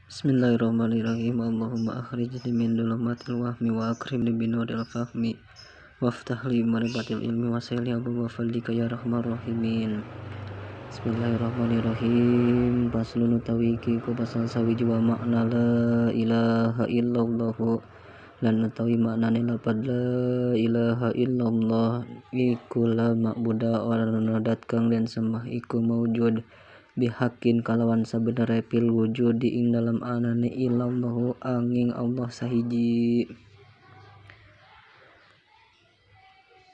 Bismillahirrahmanirrahim. Allahumma akhrijni min dhulumatil wahmi wa akrimni bi nuril fahmi waftah li ma'rifatil ilmi wa sahli abwaaba fadlika ya arhamar rahimin. Bismillahirrahmanirrahim. Faslun utawi iki iku pasal sawiji wa makna la ilaha illallah lan utawi maknane lapad la ilaha illallah iku la ma'buda ora ana dat kang den sembah iku maujud bihakin kalawan sabenere fil wujudi ing dalem anane illallahu anging Allah sahiji.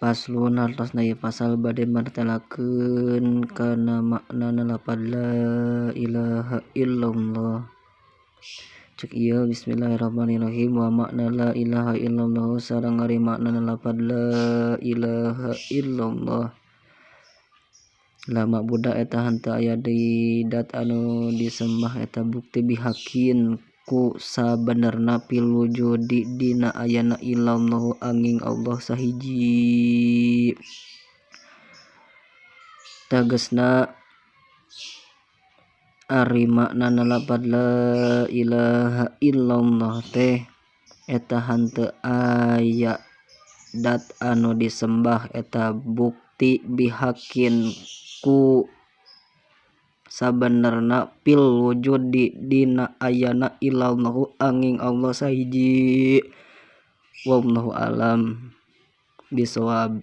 Faslun hartosna ieu pasal bade martelakeun kana maknana lapad la ilaha illallah. Cek ieu bismillahirrahmanirrahim wa makna la ilaha illallah sareng ari maknana lapad la ilaha illallah. La ma'buda eta henteu aya deui dat anu disembah eta bukti bihakin ku sabenerna fil wujudi dina ayana illallahu anging Allah sahiji. Tegesna ari maknana lapad la ilaha illallah teh eta henteu aya dat anu disembah eta bukti bihakin ku sabenerna fil wujudi dina ayana illallahu anging Allah sahiji. Wallahu alam bisawab.